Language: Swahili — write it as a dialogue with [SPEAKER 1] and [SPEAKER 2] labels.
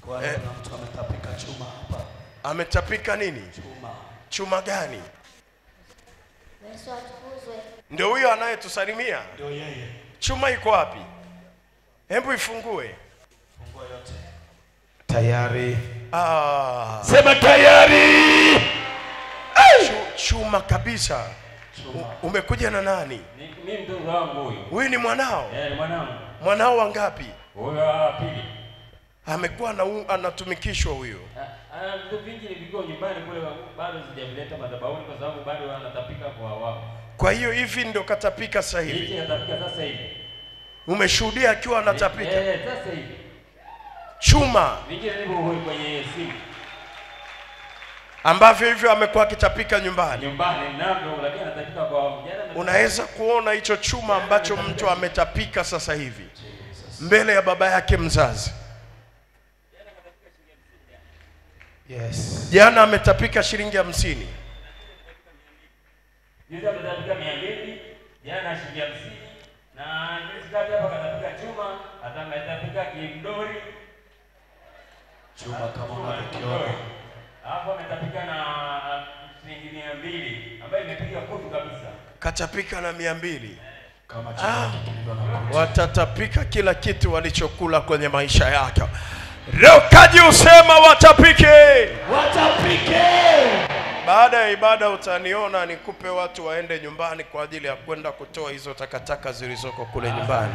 [SPEAKER 1] Kwa hiyo kuna mtu ametapika chuma hapa.
[SPEAKER 2] Ametapika nini?
[SPEAKER 1] Chuma.
[SPEAKER 2] Chuma gani?
[SPEAKER 3] Yesu atukuzwe.
[SPEAKER 2] Ndio huyo anayetusalimia?
[SPEAKER 1] Ndio yeye.
[SPEAKER 2] Chuma iko wapi? Hebu ifungue.
[SPEAKER 1] Fungua yote. Tayari.
[SPEAKER 2] Ah.
[SPEAKER 1] Sema tayari.
[SPEAKER 2] Chuma kabisa.
[SPEAKER 1] Chuma.
[SPEAKER 2] Umekuja na nani?
[SPEAKER 4] Mimi mtoto wangu huyu.
[SPEAKER 2] Huyu ni mwanao?
[SPEAKER 4] Eh, ni mwanangu.
[SPEAKER 2] Mwanao wangapi?
[SPEAKER 4] Huyu wa pili.
[SPEAKER 2] Amekuwa anatumikishwa huyu.
[SPEAKER 4] Vitu vingi nilivyo nyumbani kule bado sijavileta madhabahuni kwa sababu bado anatapika kwa wao.
[SPEAKER 2] Kwa hiyo hivi ndio katapika sasa hivi.
[SPEAKER 4] Hivi anatapika sasa hivi.
[SPEAKER 2] Umeshuhudia akiwa anatapika?
[SPEAKER 4] Eh, sasa hivi.
[SPEAKER 2] Chuma.
[SPEAKER 4] Vingine nilivyo kwenye simu.
[SPEAKER 2] Ambavyo hivyo amekuwa akitapika nyumbani.
[SPEAKER 4] Nyumbani navyo, lakini anatapika kwa jana.
[SPEAKER 2] Unaweza kuona hicho chuma ambacho mtu ametapika sasa hivi mbele ya baba yake mzazi.
[SPEAKER 1] Yes.
[SPEAKER 2] Jana ametapika shilingi 50.
[SPEAKER 4] Juzi ametapika 200, jana shilingi 50, na juzi kati hapa katapika chuma, hata ametapika kimdori.
[SPEAKER 1] Chuma kama unavyokiona.
[SPEAKER 4] Hapo ametapika na shilingi 200 ambayo imepiga kutu kabisa.
[SPEAKER 2] Katapika na 200.
[SPEAKER 1] Kama chuma kilivyo na kutu.
[SPEAKER 2] Watatapika kila kitu walichokula kwenye maisha yake. Rokaji usema watapike.
[SPEAKER 1] Watapike.
[SPEAKER 2] Baada ya ibada utaniona nikupe watu waende nyumbani kwa ajili ya kwenda kutoa hizo takataka zilizoko kule nyumbani.